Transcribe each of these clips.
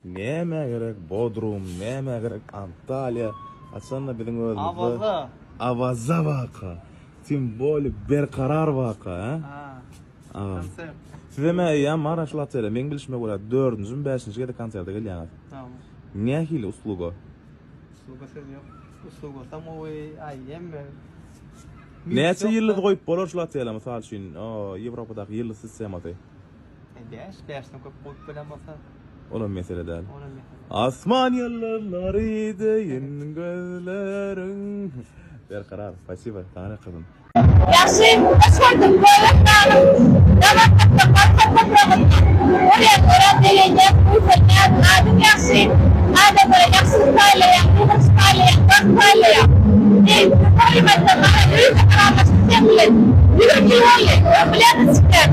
Nämä gerek Bodrum, nämä gerek Antalýa, haçanda biziň özümizde Awaza. Awaza waka, tim bolее Berkarar waka, hä? Ha. Agam. Konsert. Sizem eýýäm bar şul otele, meň bilşime görä dördünjimi, bäşinji gezek konserte gelýäňiz. Tamam. Nähili usluga? Usluga söz ýok. Uslugasam gowy, aý hemme. Näçe ýyldyz goýup bolar şul otele, mysal üçin, Ýewropadaky ýyldyz sistemasy? Bäş, bäşden köp goýup bilen bolsa. Olam mesele däl. Olam mesele. Asman ýyldyzlary deýin gözleriň. Berkarar, spasiba, saňa gyzym. Ýagşy, hoş gördük, Göbek dagynyň Dabarkatda Balkan topragynda Görýän, örän begenýäs, buýsanýas, adyň ýagşy, adamlara ýagşylyk paýlaýaň, ýylylyk paýlaýaň, bagt paýlaýaň. Eý, hormatly maňa ýörite salamlaşdyk seň bilen. 20 ýyl boldy, öň bilýärsiň çykýan.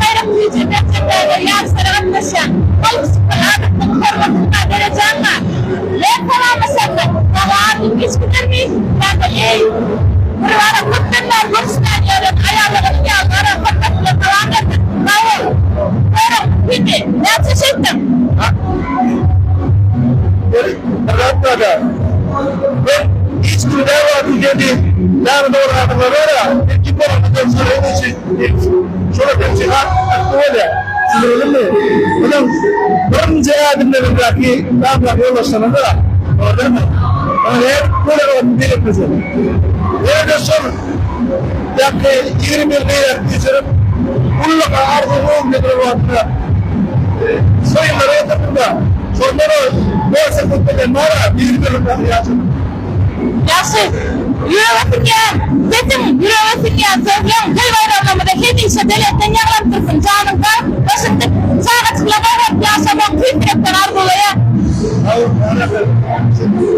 Baýrak güýji berjek däldir, ýaryşlara gatnaşýaň. Halk çykdy, adatdan hormatyň bar, derejäň bar. Men salamlaşanda, salam diýip hiç gidermi? Ýa-da eý, bir ara köpden bäri görüşmän ýören aýallaryň ýaly gara hormat bilen salam berdim. Sag bol. Soraň, Hümi, näçe şeýtdiň? Bir zat bar-da, men hiç kimi näme diýdi, näme dogry adamlar bar-a, men kim bolamda şolar üçin şolar terjihat hakly bolýar. Düşündirilimi? Munuň birinji ädimlerindäki adamlar ýolbaşçylyga, dogry Onuň her bir orny belentmese. Ýöne şol ýaňky 21 gyýak geçirip, ullakan arzuw öňünde duran wagtynda şo ýyllara oturdym-da, şondan o 4 sekunt bilen bar-a, 21 ýyllyk ýaşadym. Ýagşy, ýürege siňýän sesiň, ýürege siňýän sözleň toý baýramlarymyzda hemişe belentden ýaňlanyp dursun, janyň sag, başyň dik, çagajyklaň oňat ýaşamagyny tüýs ýürekden arzuwlaýan. Sag boluň, rahmet.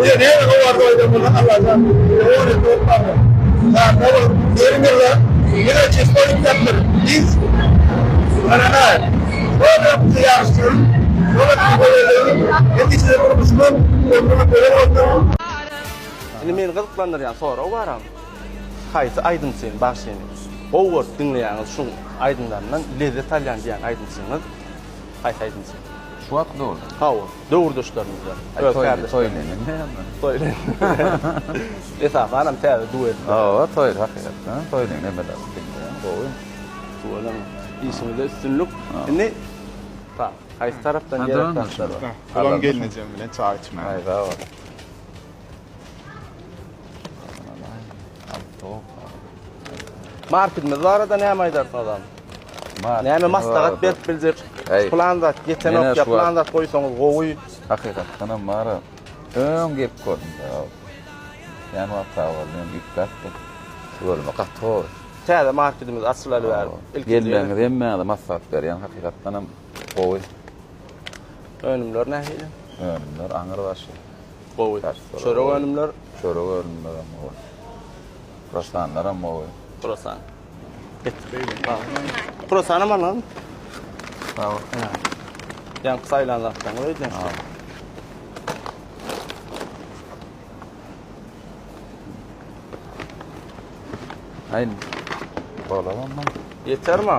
Ýa näme gowy arzuw aýdan bolsaň Allajan dowam et bolup bardyr. Sag boluň. Ýeriň ýylda ýene çeşme ýitýändir. Biz Garanaý. Şol ýaşlaryň şol gözelligiň netijede durmuşymyz ömrümiz gözel bolsun. Indi meni gyzyklandyrýan sorag baram. Haýsy aýdymçyny, bagşyny gowy görüp diňleýäňiz, şuň aýdymlaryndan lezzet alýan diýýän aýdymçyňyz haýsy aýdymçy? Şu wagtky döwürde? Hawa, döwürdeşlerimizden. Aý Öz Toýly, kärdeşlerimiz. Toýly diňleýän. Toýly. Esasanam täze duet. Hawa, Toýly hakykatdan Toýlyň nemelerini diňleýän, gowy. Tüweleme. Işiňizde üstünlik. Indi ta, haýsy tarapdan gerek zatlar bar? Bulam gelnejem bilen çaý içmäge. Aý sag bol. Marketimiz barada näme aýdarsyňyz am? Näme maslahat berip biljek? Plan zat ýetenok ýa plan zat goýsaňyz gowy. Hakykatdan hem bar. Öň gelip gördüm. Kän wagt sag bol, men üýtgäpdim. Tüweleme gaty gowy. Täze marketimiz açylaly bäri. Gelmegiňizi hemmäňize maslahat berýän, hakykatdan hem gowy. Önümler nähili? Önümler aňyr başy. Gowy. Çörek önümler? Çörek önümler hem gowy. Krosanlar hem gowy. Krosan. Krosan hem alalım. Sag bol. Ýaňky saýlan zatlaryňyz öýdýän. Aý, bolamam. Ýetermi?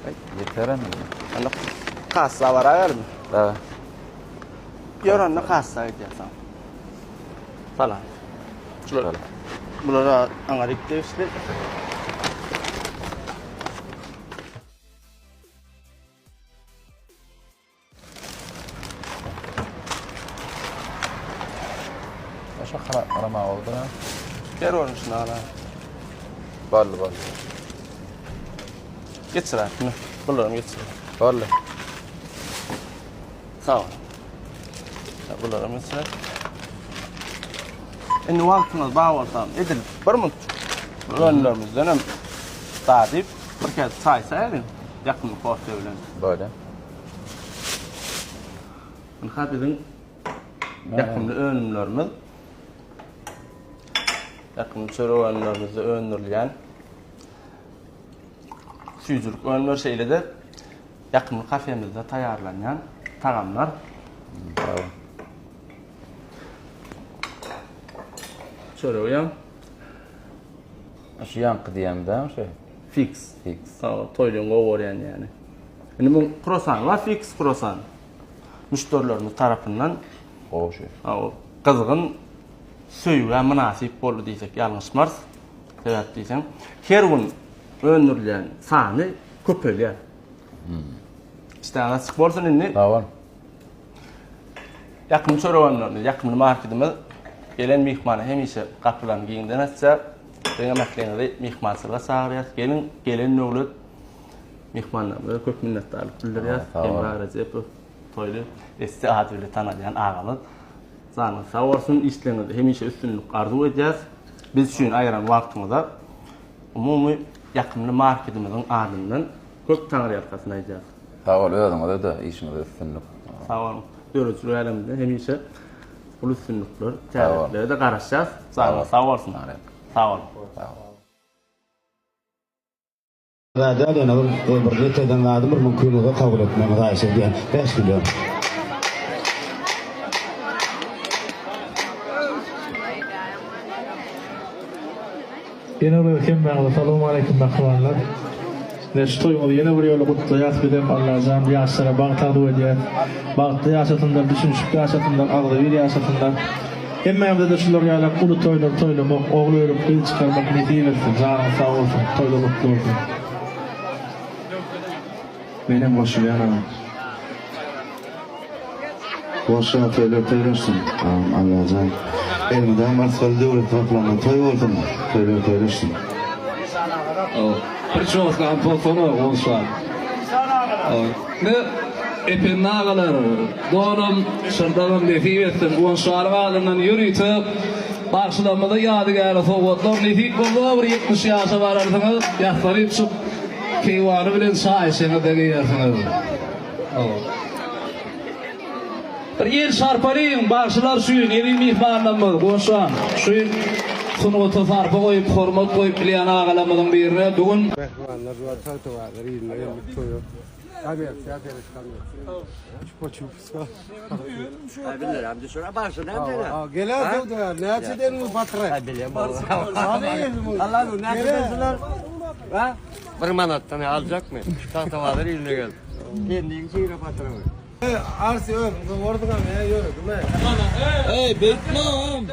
Aý, ýeterem. Onda kassa barabermi? Da. Ýör onda kassa gidýärsen. Salam. Şular. Bulara aňaryk degişli. Başa garama oldu ha. Her görnüşini ala. Boldy, boldy. Geçir abi. Bularam geçir. Boldy. Sag ol. Bularam geçir. Indi wagtyňyz bar bolsa, edil bir minut önümlerimizden hem dadyp, bir kez çaý içäýeliň. Ýakymly kofe bilen. Boldy. Ynha biziň ýakymly önümlerimiz. Ýakymly çörek önümlerimizde öndürilýän süýjülik önümler şeýle-de ýakymly kafemizde taýýarlanýan tagamlar. Çöregi ýa. Şu ýaňky diýen dämi şu? Fiks. Fiks. Hawa, toýlyň gowy görýän ýany. Indi muň krosan bar, fiks krosan. müşderilerimiz tarapyndan Gowy şu. Gyzgyn söýgä mynasyp boldy diýsek ýalňyşmarys. Sebäp diýseň, her gün öndürilýän sany köpelýär. Işdäňiz açyk bolsun indi. Sag bol. Ýakymly çörek önümlerimiz, ýakymly marketimiz gelen myhmana hemişe gapylaryny giňden açýar. Siziňem ähliňizi myhmançylyga çagyrýas. Geliň, gelen döwlet myhmanlarymyza köp minnetdarlyk bildirýäs. Hemra Rejepow, Toýly Esse ady bilen tanalýan agamyz. Janyňyz sag bolsun, işleriňizde hemişe üstünlik arzuw edýäs. Biz üçin aýyran wagtyňyza umumy ýakymly marketimiziň adyndan köp taňryýalkasyn aýdýas. Sag bol özüňize-de işiňizde üstünlik. Sag boluň. Döredijilik äleminde hemişe uly üstünlikler, täzeliklere-de garaşýas. Janyňyz sag bolsun. Sag boluň. Sag bol. Zat däl ýöne bir bir ret eden zadym bir mümkin bolsa kabul etmegiňizi haýyş edýän. 5 million. Ýene bir gezek hemmäňize salowmaleýkim mähribanlar. Ine şu toýuňyzy ýene bir ýola gutlaýas bizem Allajan ýaşlara bagt arzuw edýäs. Bagtly ýaşasynlar, düşünişip ýaşasynlar, agzybir ýaşasynlar. Hemmämize-de şular ýalak uly toýlary toýlamak, ogul örüp gyz çykarmak nesip etsin. Janyňyz sag bolsun, toýlar gutly bolsun. Menem goşulýan agam. Goşa toýlar toýlaşsyn agam Allajan elmydam rysgal döwlet toplanan toý bolsun toýlar toýlaşsyn. Bir çoslap bolsana goşa. Ne Ependi agalar dolam şyrdagam nesip etsin Guwançalyň adyndan ýörite bagşylarymyza ýadygärlik sowgatlar nesip bolsa bir 70 ýaşa bararsyňyz ýassanyp çyk keýwany bilen çaý içeňizde geýersiňiz. Bir el çarpalyň bagşylar üçin eziz myhmanlarymyz Guwançjan şu sungata sarpa goýup hormat goýup bilýän agalarymyzyň birine bu gün Mähribanlar we tagtabazlar yzyna geldik toýa. Kommersiýa gerek kommersiýa. Çupa-çupsa. Geler söwdagär näçe deňiz batyraý. Bir manatdan aljakmy? Tagtabazar iline gel. Kendiň şire batyraý. Arsi özüňizi gorduňam ýa ýöredime. Eý beýtme agam.